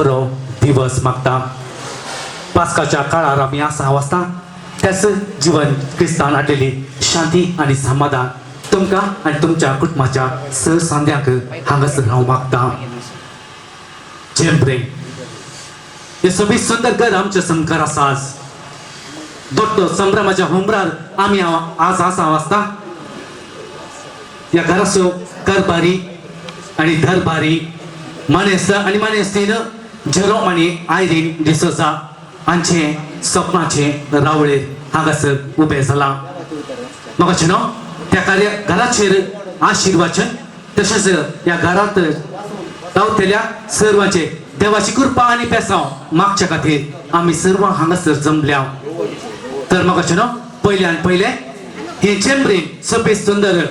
बरो दिवस मागता. पास्काच्या काळार आमी आसा वाचता त्याच जीवन क्रिस्तान हाडलेली शांती आनी समाधान तुमकां आनी तुमच्या कुटुंबाच्या सर सांद्यांक हांगासर हांव मागता. जेम्ब्रे हे सगळी सुंदर घर आमच्या सामकार आसा. आज दोट्टो संभ्रमाच्या हुमरार आमी आज आसा वाचता. ह्या घराचो कारभारी आनी दरबारी मानेस्त आनी मानेस्तीन जेरोम आनी आयरीन डिसोजा हांचे सपनाचे रावळे हांगासर उबें जालां. म्हाका न्हू त्या कार्य घराचेर आशिर्वाचन तशेंच ह्या घरांत रावतल्या सर्वांचे देवाची कृपा आनी बेसांव मागच्या खातीर आमी सर्व हांगासर जमल्या. तर म्हाका न्हू पयल्यान पयलें हे चेंबरीन सफेद सुंदर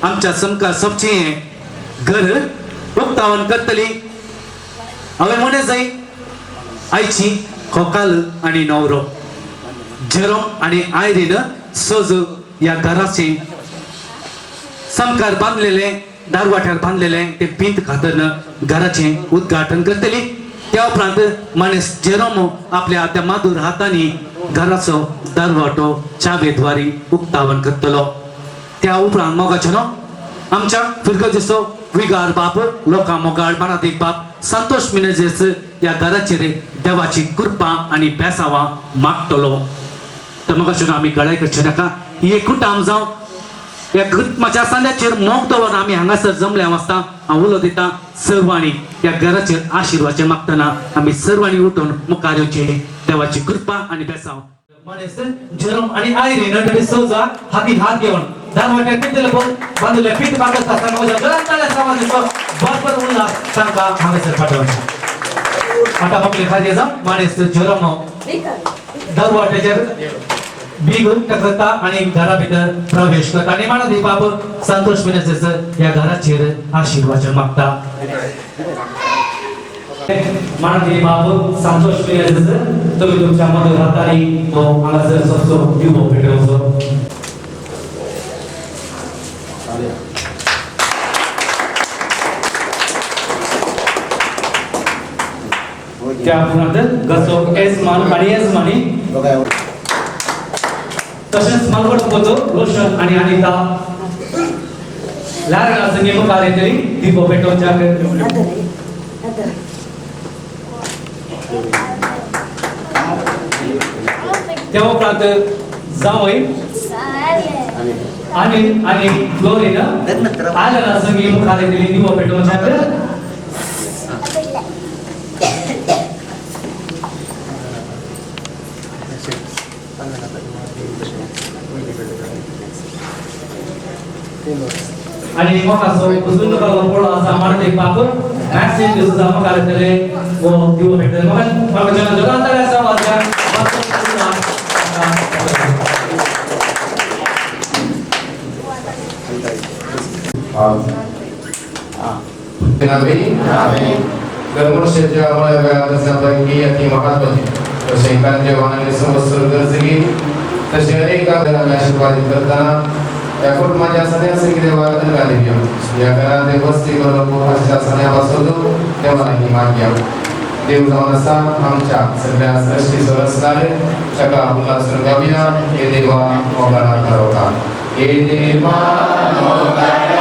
आमच्या समकार सबचें घर उक्तावण करतली. हांवें म्हणें जाय आयची होकाल आनी नवरो जेरोम आनी आयरीन सज ह्या घराचे सामकार बांदलेले दारवाट्यार बांदलेले ते पींत खातरन घराचें उद्घाटन करतली. त्या उपरांत माणीस जेरोमो आपल्या त्या माधूर हातांनी घराचो दरवाटो चावेद्वारी उक्तावण करतलो. त्या उपरांत मोगाचो न्हू आमच्या फिरगजेचो विगार बाप लोकां मोगाळ मानादीक बाप संतोष मिनेजेस ह्या घराचेर देवाची कृपा आनी बेसावां मागतलो. तर मोगाचो आमी गळाय करचे नाका. ही कुटाम जावं ह्या कुटुंबाच्या सांद्याचेर मोग दवरून आमी हांगासर जमल्या वाचता. हांव उलो दिता सर्वांनी ह्या घराचेर आशिर्वाचे मागतना आमी सर्वांनी उठून मुखार येवचे देवाची कृपा आनी बेसांव. मनीस जेरोम आनी आयरीन डिसोजा हातीन हात घेवन दारवाट्यार पिंतले बांदले पीठ बागत आसतना म्हज्या घरांतल्या समाजाचो भरपूर उल्हास तांकां हांगासर पाठोवचो. आतां आपले खातीर जावं माणीस जेरोम दरवाट्याचेर बीग करता आनी घरा भितर प्रवेश करता आनी मानादी बाब संतोष मिनेझेस ह्या घराचेर आशिर्वाचन मागता. मानादी बाब संतोष मिनेझेस तुमी तुमच्या मधुर हातांनी तो हांगासर सबसो दिवो पेटोवचो. त्या उपरांत घरचो येजमान आनी येजमानी तशेंच मालवड रोशन आनी अनिता ल्हान संगी मुखार येतली दिवो पेटोवच्याक. त्या उपरांत जावय अनिल आनी फ्लोरीन आलना संगी मुखार येतली दिवो पेटोवच्याक. आणि मोकासो कुसुंद पडलो आसा मारते बाप मॅक्सिम डिसोजा मुखार येतले वो दिवो पेटतले. म्हाका म्हाका जेन्ना जगांतल्या समाजाक धर्मशेच्या मुळाव्या अति महत्वाची तशें कांजेवान समस्त गरजगी तशें अनेक आमी आशीर्वादित करतना ह्या कुटुंबाच्या सन्यासी देवा दिवया. ह्या घरांत वस्ती करून अशा सन्या पासून देवा ही मागया. देव जावन आसा आमच्या सगळ्या सृष्टी संरचणारे ताका उल्हास गावया. हे देवा मोगाळा थारोका, हे देवा मोगाळा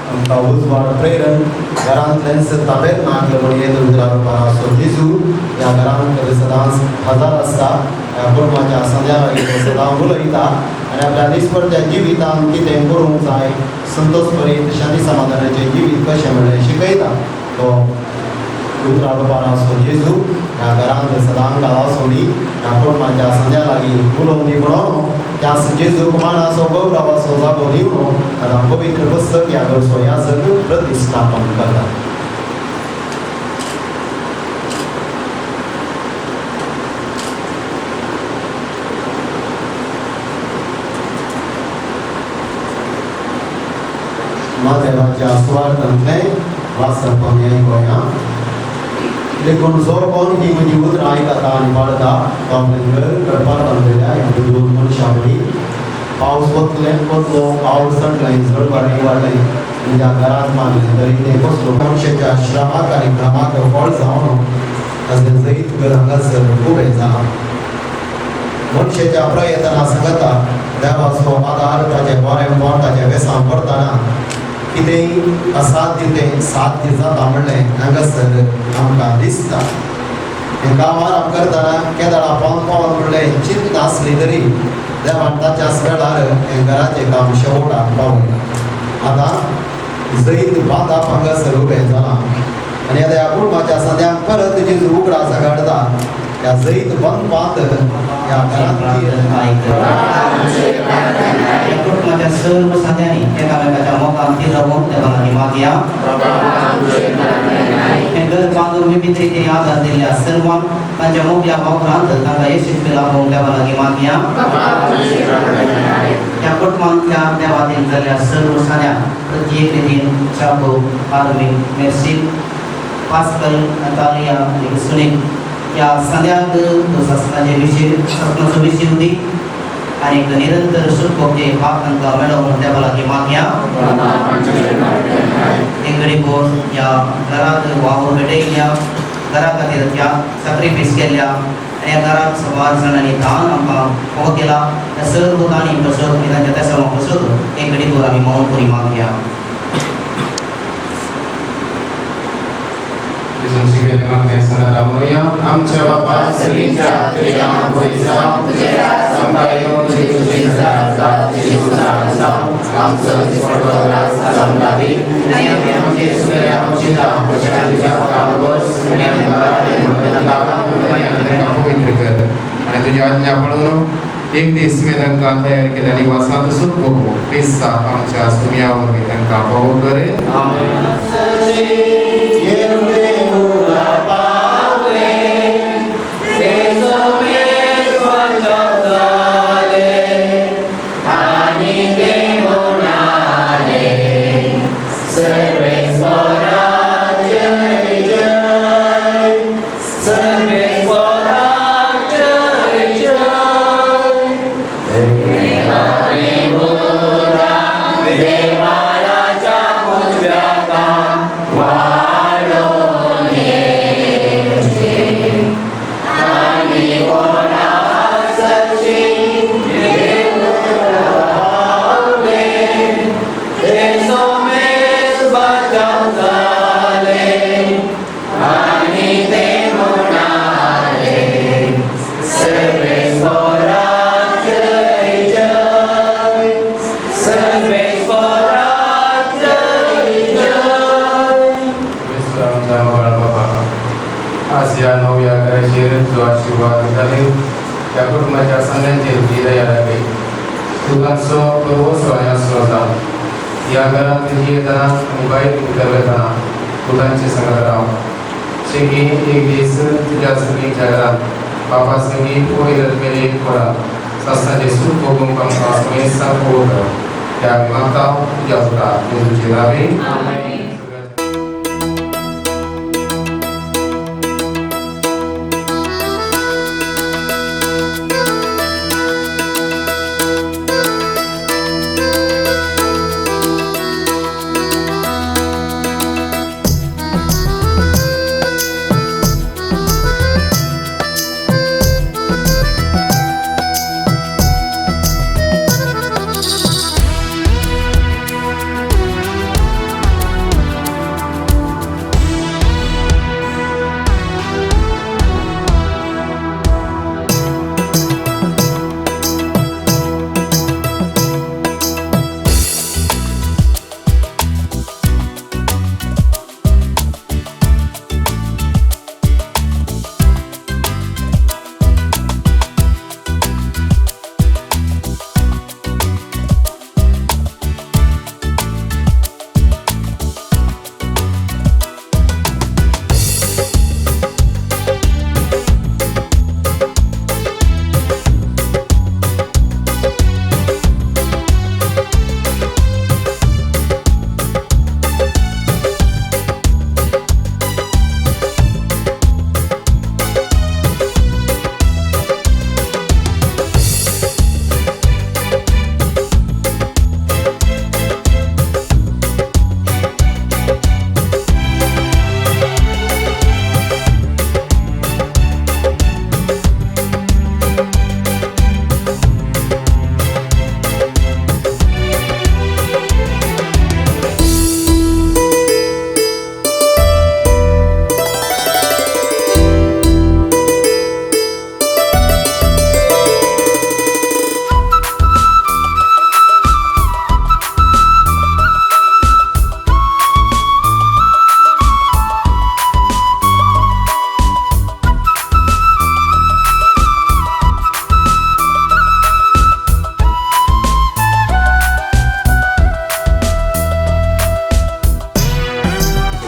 आमकां उजवाड प्रेरण घरांतल्यान ताबेर्नाकल म्हण येदोळ रुपार जेजू ह्या घरांत सदांच हजार आसता. ह्या कुटुंबाच्या संद्या लागीं तो सदां उलयता आनी आपल्या दिसपडत्या जिवितांत कितें करूंक जाय संतोष परीत शांती समाधानाचें जिवीत कशें म्हणलें शिकयता. तो उतरा रुपार जेजू ह्या घरांत सदां काळ आसूं ह्या कुटुंबाच्या संद्या लागीं उलोवंक दी म्हणून त्यास जेजूक मानाचो गौरवाचो जागो दिवन आतां पवित्र पुस्तक ह्या घरचो याजक प्रतिस्थापन करता. म्हादेवाच्या सुवार्थांतलें वाचप आमी आयकुया. देखून जो कोण ही म्हजी उतरां आयकता आनी पाळता तो आपलें घर करपाक बांदलेल्या ह्या दोन मनशां वरी. पावस वतलें वतलो, पावस चडलें, झड वारें वाडलें आनी त्या घरांत मारलें तरी तें कसलो. मनशाच्या श्रमाक आनी भ्रमाक फळ जावन ताचें जैत घर हांगासर उबें जालां. मनशाच्या प्रयत्ना सांगता देवाचो आदार ताचें बरेंपण ताचें वेसांव करतना कितेंय असाध्य तें साध्य जाता म्हणलें हांगासर आमकां दिसता. हें काम आराम करतना केदळा पावन पावन म्हणलें चिंता आसली तरी देवान ताच्याच वेळार हें घराचें काम शेवटाक पावयलां. आतां जैत बांदाप हांगासर उबें जालां आनी आतां ह्या कुटुंबाच्या सद्यांक परत जेजू उगडास काडटा ह्या जैत बांदपांत ह्या घरांतली ह्या कुटुंबाच्या सर्व साध्यांनी एकामेकाच्या मोगान थीर रावून देवा लागीं मागया. हें घर बांदून विविध रितीन आदार दिल्ल्या सर्वांक तांच्या मोगल्या वावरांत तांकां यशस्वी लाभोवंक देवा लागीं मागया. ह्या कुटुंबांतल्या देवाधीन जाल्ल्या सर्व साध्यांक प्रत्येक रितीन चाबो, आर्मी, मेर्सी, पास्कल, नतालिया आनी सुनील ह्या संद्याक सासनाचे विशीर सासनाचो विशीर दी आनी निरंतर सुख भोगचे भाग तांकां मेळोवंक देवा लागीं मागया. एक घडी ह्या घराक वावर भेटयल्ल्या, घरा खातीर त्या सॅक्रिफायस केल्ल्या आनी ह्या घराक सुमार जाणांनी दान आमकां फावो केला त्या सर्व दानी पसत आनी तांच्या तेसांवा पसत एक घडी आमी मौन करी मागया. आमच्या बापा सगळींच्या तुझ्या पवित्र कर आणि तुझी आज्ञा पाळून एक दीस मी तांकां तयार केल्या निवासांत सुख भोगू क्रिस्ता आमच्या सुम्या वरवीं तांकां भोग करे. त्या कुटुंबाच्या संध्यांचेर तुजी दया दाखय. तूं तांचो पुर्वसो आनी आसरो जावं. ह्या घरांत तुजी येतना आनी भायर भितर वतना तूं तांचे संगत राव. शेकी एक दीस तुज्या संगीच्या घरांत बापा संगी वयर मेरे एक कोडा सासनाचें सूख भोगूंक आमकां समेस्तांक भोग कर. त्या आमी मागता तुज्या पुता जेजूचे नांवे.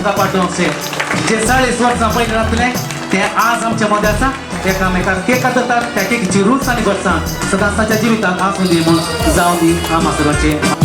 तुका पाठोवचे जे 40 वर्सां पयलीं जातले ते आज आमच्या मदें आसा. एकामेकाक केक काततात, त्या केकीची रूच आनी गोडसां सदांच ताच्या जिवितांत आसूं दी म्हूण जावं दी आमा सर्वांचें.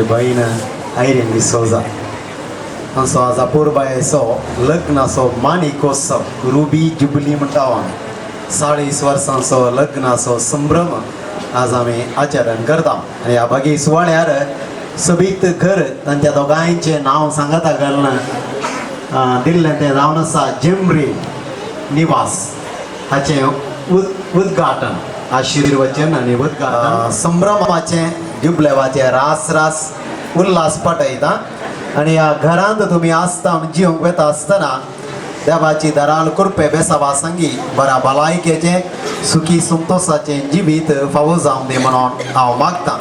बहीण आयरीन डिसोजा आमचो आज अपुरबायेचो लग्नाचो माणिकोत्सव रुबी जुबली म्हणटा आमी 40 वर्सांचो लग्नाचो संभ्रम आज आमी आचरण करता. आनी ह्या बागी सुवाळ्यार सोबीत घर तांच्या दोगांयचें नांव सांगता घालून दिल्लें तें जावन आसा जिमरी निवास हाचें उद्घाटन आशिर्वचन आनी उद्घाटन संभ्रमाचें जुबलेवाचें रास रास उल्हास पाटयता. आनी ह्या घरांत तुमी आसता जिवंक वेता आसतना देवाची दराल कृपे बेसावा संगी बऱ्या भलायकेचें सुखी संतोशाचें जिवीत फावो जावं दी म्हणून हांव मागतां.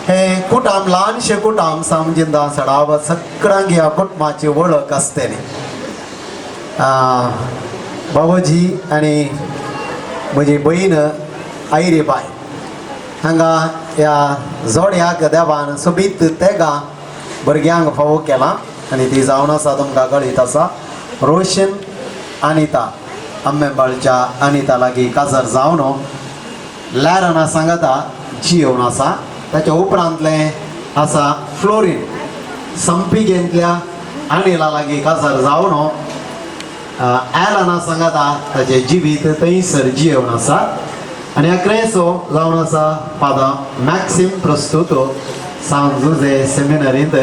हें कुटाम ल्हानशें कुटाम समजिंदा सडाव सगळ्यांक ह्या कुटुंबाची वळख आसतली. बाबूजी आनी म्हजी बहीण आयरी बाय हांगा ह्या जोड्याक देवान सोबीत तेगां भुरग्यांक फावो केलां आनी ती जावन आसा तुमकां कळीत आसा रोशन अनिता आंबेबाळच्या अनिता लागीं काजार जावन लॅरना सांगता जियोवन आसा. ताच्या उपरांतलें आसा फ्लोरीन संपिगेंतल्या अनिला लागीं काजार जावन एलना सांगता ताचें जिवीत थंयसर जियोवन आसा. आनी अक्रेसो जावन आसा फादर मॅक्सिम प्रस्तुतो सान जुजे सेमिनरींत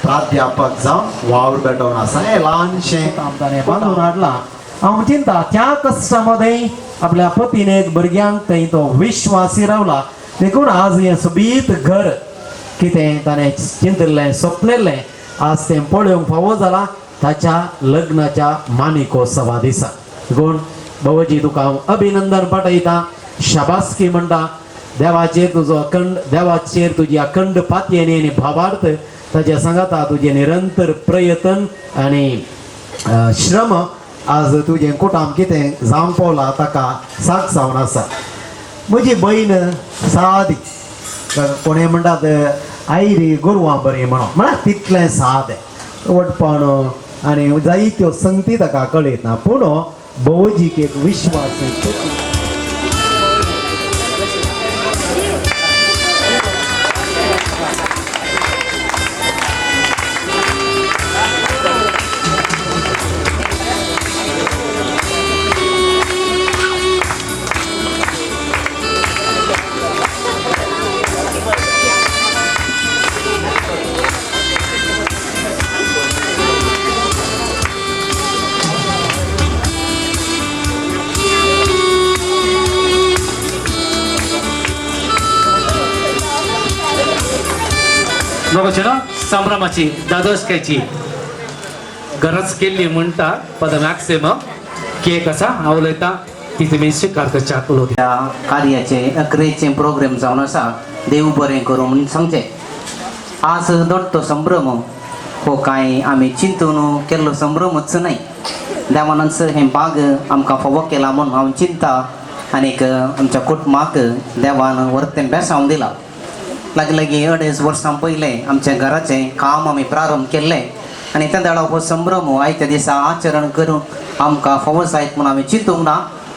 प्राध्यापक जावन वावर पेटोवन आसा. हें ल्हानशें ताणें बांदून हाडलां. हांव चिंता त्या कश्टा मदें आपल्या पतीनेक भुरग्यांक थंय तो विश्वासी रावला देखून आज हें सोबीत घर कितें ताणें चिंतिल्लें सोंपलेलें आज तें पळोवंक फावो जालां ताच्या लग्नाच्या मानिकोत्सवा दिसा. देखून बाबाजी तुका हांव अभिनंदन पाठयता, शाबासकी म्हणटा. देवाचेर तुजो अखंड देवाचेर तुजी अखंड पातयेनी आनी भावार्थ ताच्या सांगाता तुजें निरंतर प्रयत्न आनी श्रम आज तुजें कुटाम कितें जावंक पावला ताका साक जावन आसा. म्हजी बहीण सादी कोणें म्हणटात आयरी गोरवां बरी म्हणून म्हळ्यार तितलें सादें वटपण आनी जायत्यो संगती ताका कळयत ना पूण भोवजीक एक विश्वास. लोकांचे ना संभ्रमाची दादोशकायची गरज केल्ली म्हणटा पद मॅक्सिमम केक आसा हांव उलयता ती तुमी स्विकार करच्याक उलोवया. ह्या कार्याचे अकरेचे प्रोग्राम जावन आसा देव बरें करूं म्हणून सांगचें. आज दोट्टो संभ्रम हो कांय आमी चिंतून केल्लो संभ्रमच न्हय. देवानच हें बाग आमकां फावो केला म्हूण हांव चिंता आनीक आमच्या कुटुंबाक देवान वर्तें बेसांव दिलां. लागीं लागीं 2.5 वर्सां पयलें आमच्या घराचें काम आमी प्रारंभ केल्लें आनी त्या वेळार हो संभ्रम आयत्या दिसा आचरण करूंक आमकां फावो जायत म्हूण आमी चिंतूंक ना.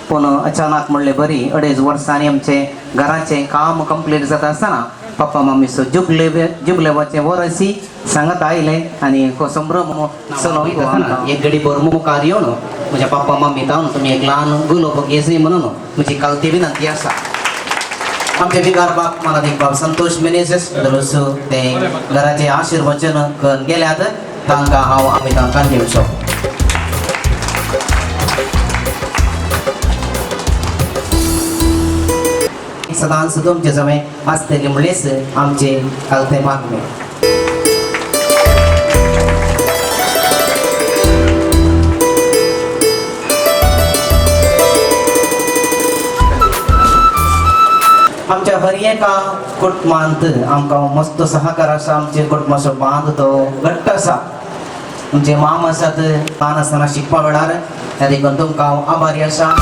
पूण अचानक म्हणले बरी 2.5 वर्सांनी आमचें घराचें काम कंप्लीट जाता आसतना पप्पा मम्मीचो जुबलेवाचें वरसी सांगत आयलें आनी हो संभ्रम चलोवन एक घडी भर मुखार येवन म्हज्या पप्पा मम्मी जावन तुमी एक ल्हान गुलोब घेसी म्हणून म्हजी कालती विनंती आसा. आमचे विगार बाप मानादीक बाब संतोष मेनेझेस ते घराचे आशीर्वचन करून गेल्यात तांकां हांव आमी तांकां दिवचो. सदांच तुमचे जमे आसतली म्हणलेच आमचे कालते मागणे. आमच्या हर एका कुटुंबांत आमकां मस्त सहकार आसा. आमचे कुटुंबाचो बांद तो घट्ट आसा. आमचे माम आसात ल्हान आसतना शिकपा वेळार त्या देखून तुमकां हांव आभारी आसा.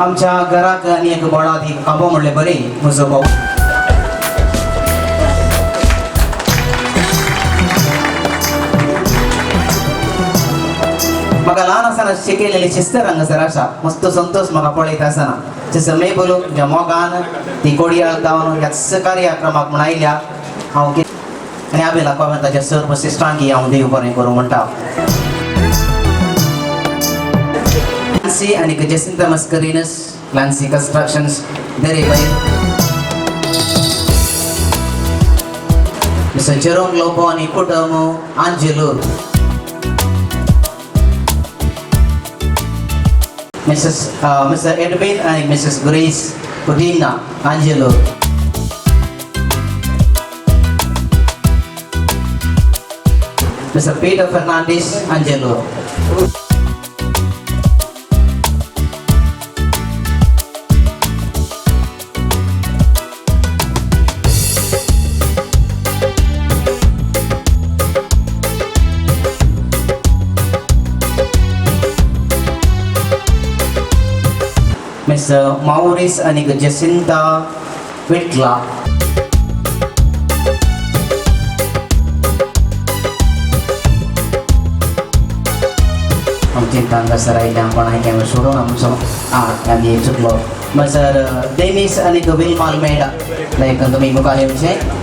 आमच्या घराक आनी एक बळादी खांबो म्हणले बरी म्हजो भाव म्हाका ल्हान आसतना शिकयलेली शिस्त हांगासर आसा. मस्त संतोष म्हाका पळयता आसतना जसो मेबलो म्हज्या मोगान ती कोडयाळ जावन ह्याच कार्यक्रमाक म्हूण आयल्या हांव आनी आबेला कॉन्वेंटाच्या सर्व सिस्टरांकी हांव देव बरें करूं म्हणटा. Clancy and Jacinta Mascarenhas, Clancy Constructions, Derebail. Mr. Jerome Lobo and Kutomo Angelo. Mr. Edwin and Mrs. Grace Udina Angelo. Mr. Peter Fernandez Angelo. Mr. Maurice and Jacinta Whitla. आमची हांगासर आयल्या कोणाक हांवें सोडून आमचो आनी चुकलो. मिस्टर डेनिस आनी विल्मा अल्मेडा लायक तुमी मुखार येवचें.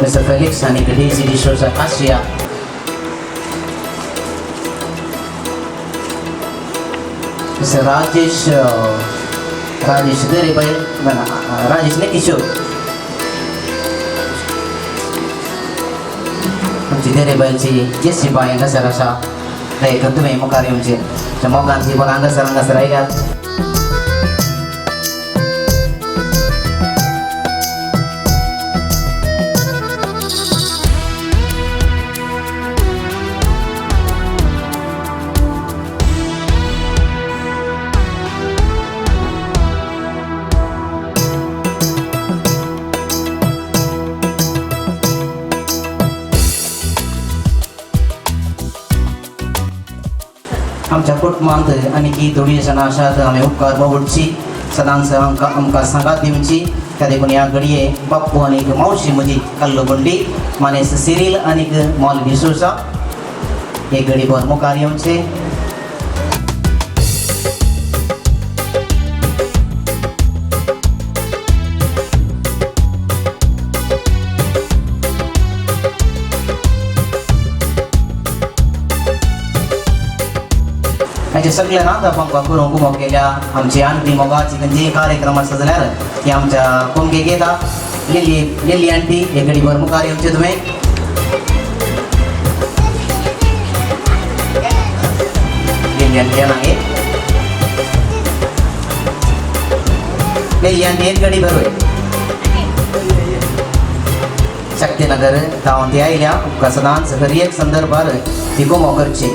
Mr. Felix and Daisy de Souza Castria. Mr. Rajesh Rajesh Derebail, Rajesh Nekishore. आमची देरेबायलची जेसी बाय हांगासर आसा. लायक तुमी मुखार येवचें. मोगान ती पण हांगासर हांगासर आयल्यात. आमच्या कुटुंबांत आनी की थोडी जाणां आसात आमी उपकार बावडची सदांच आमकां आमकां सांगात दिवची. त्या देखून ह्या घडये बाप्पू आनी मावशी म्हजी कल्लो गुंडी मानेस सिरील आनी मॉल डिसोजा एक घडी भर मुखार येवचे. हाचे सगळे रांदप आमकां करूंक उमो केल्या आमची आंटी मोगाची खंयचीय कार्यक्रम आसा जाल्यार ती आमच्या कोमगेक येता. लिली लिली आंटी एक घडीभर मुखार येवचें तुवें. लिली आंटी येना लिली आंटी एक घडीभर वय शक्तीनगर धांवन ती आयल्या. उपकार सदांच हर एक संदर्भार ती गुमो करची.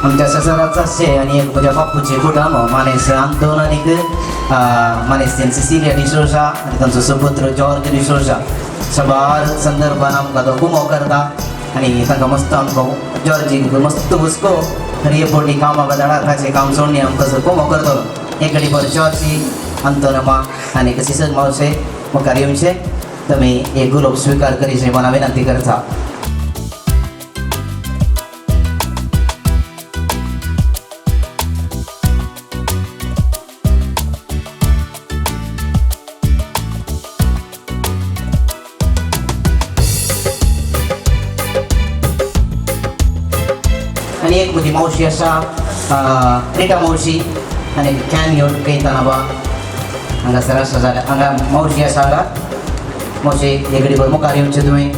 आमच्या ससराचा शे आणि एक म्हज्या बापूचे कुटुंब मानेस आंतोन आनीक मानेस सिसिलिया डिसोजा आनी तांचो सुपुत्र जॉर्ज डिसोजा सबार संदर्भान आमकां तो गुमो करता आनी तांकां मस्त आमकां जॉर्जीक मस्त हुस्को तर हे पोटी कामाक धाडाकाचें काम सोडणी आमकां गुमो करतलो. एक घडी बरो जॉर्जी आंतोन मा आनी सिसन मावशे मुखार येवचे तुमी एक गुलोब स्विकार करीचे म्हणून विनंती करता. आनी एक म्हजी मावशी आसा रिटा मावशी आनी can घेवन गयताना बा हांगासर आसा जाल्यार हांगा मावशी आसा. हांगा मावशी एक घडीभर मुखार येवचें तुवें.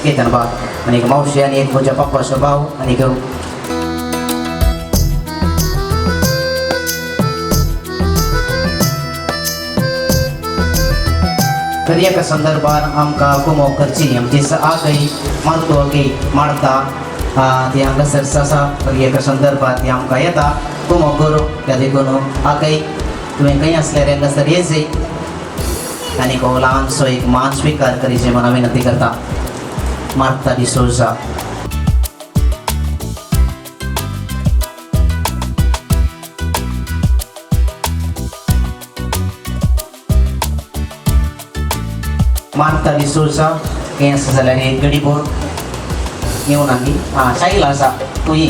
केतन बा आनी एक मावशी आनी एक म्हज्या पप्पाचो भाव आनी एक तर एका संदर्भान आमकां कुमो करची आमची आगय मारतो आगय मारता ती हांगासर आसा. तर एका संदर्भात ती आमकां येता कुमो करूं त्या देखून आगय तुवें खंय आसल्यार हांगासर येजय आनी हो ल्हानसो एक मान स्विकार करीचे म्हणून विनंती करता. मार्ता डिसोजा. मार्ता डिसोजा हें आसा जाल्यार एक गडीभर येवन आमी आं सायल आसा तूं ये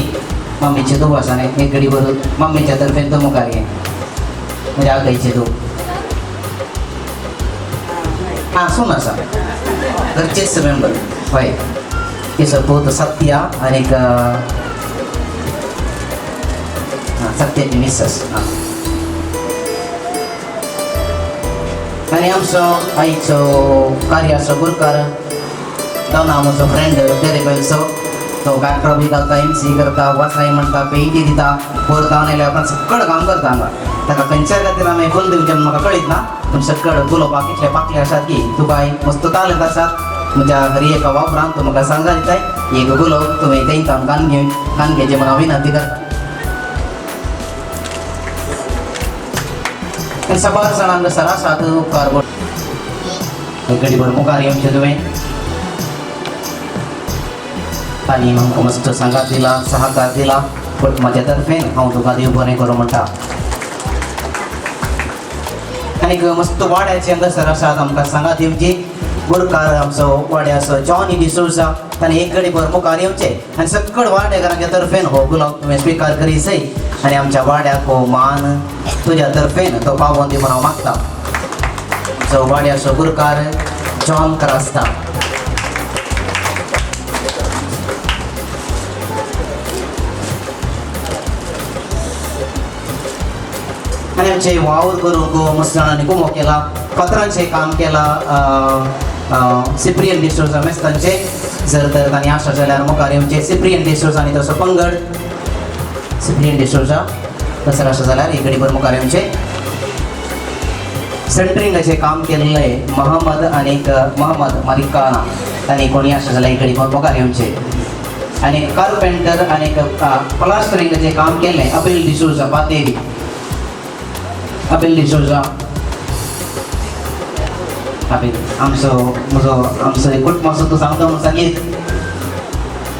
मम्मीचे धूव आसा न्ही एक गडीभर मम्मीच्या तर्फेन तूं मुखार ये म्हज्या आगयचे धूव आं सून आसा घरचेच मेंबर हय. तिचो पूत सत्या आनीक सत्याची मिसेस. आनी आमचो आयचो कार्याचो गुरकार दोना आमचो फ्रेंड टेरेबलचो तो बॅकड्रॉप बी घालता एम सी करता वासाय म्हणटा पेंटी दिता बोर धांवन आयल्या उपरांत सगळें काम करता हांगा. ताका खंयच्या खातीर आमी फूल दिवचें म्हाका कळीत ना पूण सगळें उलोवपाक इतले पाकले आसात की तुका मस्त तालंत आसात. म्हज्या हर एका वापरान तूं म्हाका सांगा दिताय एक गुलोब तुवें थंय कान घेवन कान घेवचें म्हणून हांव विनंती करता. आनी साबार जाणांक सर आसात उपकार घडीभर मुखार येवचें तुवें आनी आमकां मस्त सांगात दिला सहकार दिला पूण म्हज्या तर्फेन हांव तुका देव बरें करूं म्हणटा. आनीक मस्त वाड्याचे हांगासर आसात आमकां सांगात दिवची गुरकार आमचो वाड्याचो जॉनी डिसोजा ताणें एक घडीभर मुखार येवचें आनी सगळ वाडेकारांच्या तर्फेन हो गुलाब तुवें स्विकार करीसय आनी आमच्या वाड्याक हो मान तुज्या तर्फेन तो पावोवन दी म्हणून हांव मागता. आमचो वाड्याचो गुरकार जॉन क्रास्ता. आनी आमचे वावर करूंक मस्त जाणांनी कुमो केला पत्रांचें काम केलां सिप्रियन डिसोजा मेस्तांचे जर तर तांणी आशा जाल्यार मुखार येवचें सिप्रियन डिसोजा आनी तसो पंगड सिप्रियन डिसोजा तसो आशा जाल्यार एक घडीभर मुखार येवचें. सेंटरिंगाचें काम केल्लें महमद आनीक महमद मालिकाना तांणी कोणी आशा जाल्यार एक घडीभर मुखार येवचें. आनी कार्पेंटर आनीक प्लास्टरिंगाचें काम केल्लें अबेल डिसोजा पातेरी अबेल डिसोजा. काबील आमचो म्हजो आमचो कुटुंबाचो तूं सांगता म्हणून सांगीत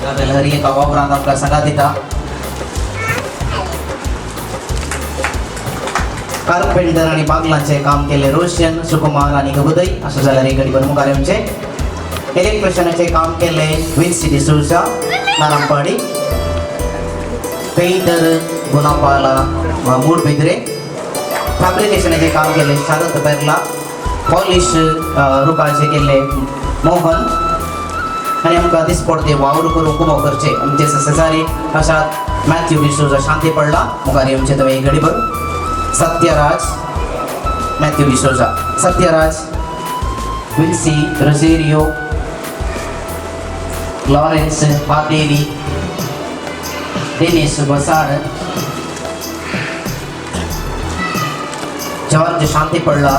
काबील हर एका वावरांत आमकां सांगात दिता. कार्पेंटर आनी बागलांचें काम केल्ले रोशन सुकुमार आनी उदय अशें जाल्यार एक घडीभर मुखार येवचें. इलेक्ट्रिशनाचें काम केल्ले विन्सी डिसोजा नारामपाडी, पेंटर गुणापाला मूडबिद्रे, फॅब्रिकेशनाचें काम केल्ले शारद बेर्ला, पॉलिश रुखाचें केल्ले मोहन आनी आमकां दिसपडते वावर करूंक उबो करचे आमचे शेजारी आसात मॅथ्यू डिसोजा शांती पडला मुखार येवचें तुवें एक घडीभर. Satyaraj Matthew D'Souza, Satyaraj Vincy Rosario, Lawrence Padevi, Dennis Basad, George Shanti Palla,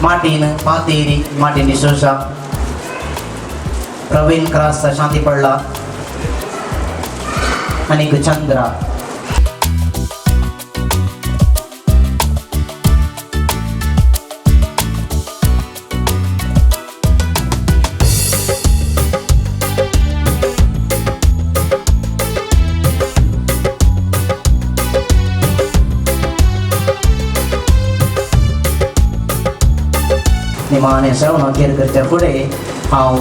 Martin Patheri, Martin D'Souza, Praveen Cross Shanti Palla आनी चंद्रा. निमाणें सवणो केर करच्या फुडें हांव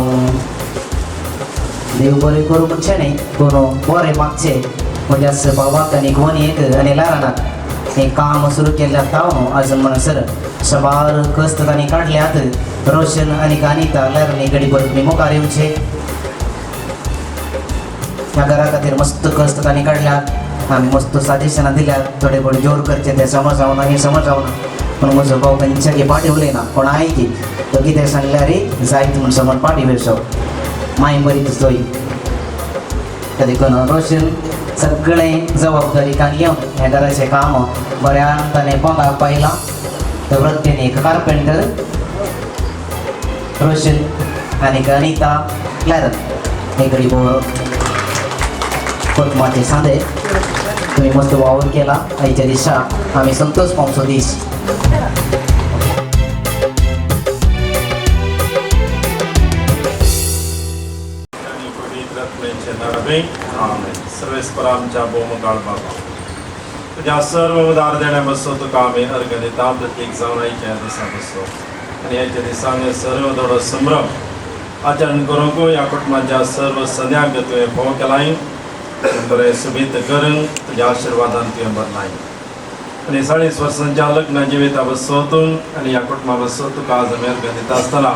देव बरें करूं म्हणचें न्ही पूण बरें मागचें म्हज्या भावाक आनी गोवनीक आनी लारानाक हें काम सुरू केल्ल्या तावन आजून म्हणसर सबार कस्त तांणी काडल्यात. रोशन आनी अनिता लारानी घडी बरोबर मुखार येवचें. ह्या घरा खातीर मस्त कस्त तांणी काडल्यात आमी मस्त सजेशनां दिल्यात. थोडे थोडे जोर करचें तें समजावन आनी समजावन पूण म्हजो भाव खंयच्याकी फाटी उलयना कोणाय की तो कितें सांगल्यार जायत म्हूण समज फाटी वेसो माय बरी तोय. देखून रोशन सगळें जबाबदारी कान घेवन ह्या घराचें काम बऱ्यान ताणें पोंदाक पायलां. तर वृत्तीन एक कार्पेंटर रोशन आनी अनिता क्लॅरन हे गरीब कुटुंबाचे सांदे तुमी मस्त वावर केला. आयच्या दिसा आमी संतोष पावचो दीस. सर्वेस्पर आमच्या भोवमुखाळ बाबा तुज्या सर्व उदार देण्या बसो तुका आमी अर्घ दिता प्रत्येक जावन आयच्या दिसा बसो आनी आयच्या दिसांनी सर्व थोडो संभ्रम आचरण करूंक ह्या कुटुंबाच्या सर्व सद्यांक तुवें फोव केलाय बरें सुबीत करून तुज्या आशिर्वादान तुवें भरलाय आनी 40 वर्सांच्या लग्न जिविता बसो तूं आनी ह्या कुटुंबा बसो तुका आज आमी अर्घ दिता आसतना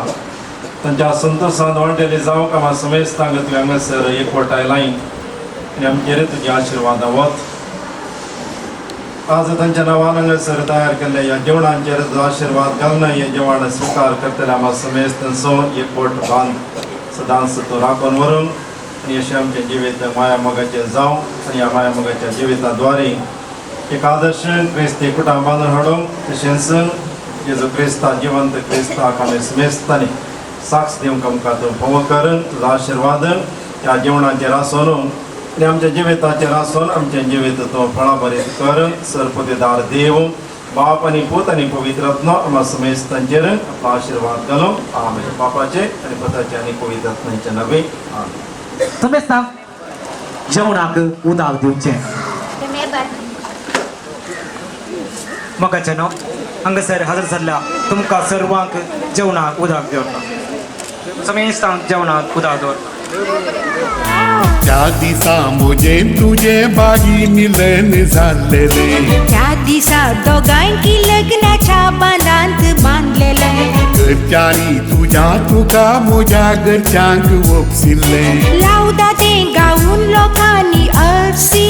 तांच्या संतोशान वांटेली जावंक आमा समेस्तांक तुवें हांगासर एकवटाय लाय आनी आमचेर तुजे आशिर्वाद वत. आज तांच्या नांवान हांगासर तयार केल्ल्या ह्या जेवणांचेर तुजो आशिर्वाद घालून हें जेवण स्विकार करतले आमा समेस्तांचो एकवट बांद सदांच तो राखून व्हरूंक आनी अशें आमचें जिवीत माया मोगाचें जावं आनी ह्या माया मोगाच्या जिविता द्वारे एक आदर्श क्रिस्ती कुटां बांदून हाडूंक तशेंच जेजू क्रिस्ता जिवंत क्रिस्ताक आमी समेस्तांनी साक्ष दिवंक आमकां तूं फावो कर. तुजो आशिर्वाद ह्या जेवणाचेर आसून आनी आमच्या जिविताचेर आसून आमचें जिवीत तूं फळाभरीत कर. सरपतीदार देव बाप आनी पूत आनी पवित्र आत्मा आमा समेस्तांचेर आपलो आशिर्वाद घालूं. आमेन. बापाचे आनी पुताचे आनी पवित्र आत्म्याचे नावे आमेन. समेस्तांक जेवणाक उदक दिवचें. मोगाचे न्हू हांगासर हजर जाल्ल्या तुमकां सर्वांक जेवणाक उदक दवरता. समेस्तांक जेवणाक उदक दवरता. त्या दिसा म्हजे तुजे बागी मिलन जाल्लेले त्या दिसा दोगांयकी लग्नाच्या बांदांत बांदलेले घरच्यांनी तुज्या तुका म्हज्या घरच्यांक वपसिल्लें लावदा तें गावन लोकांनी अर्सी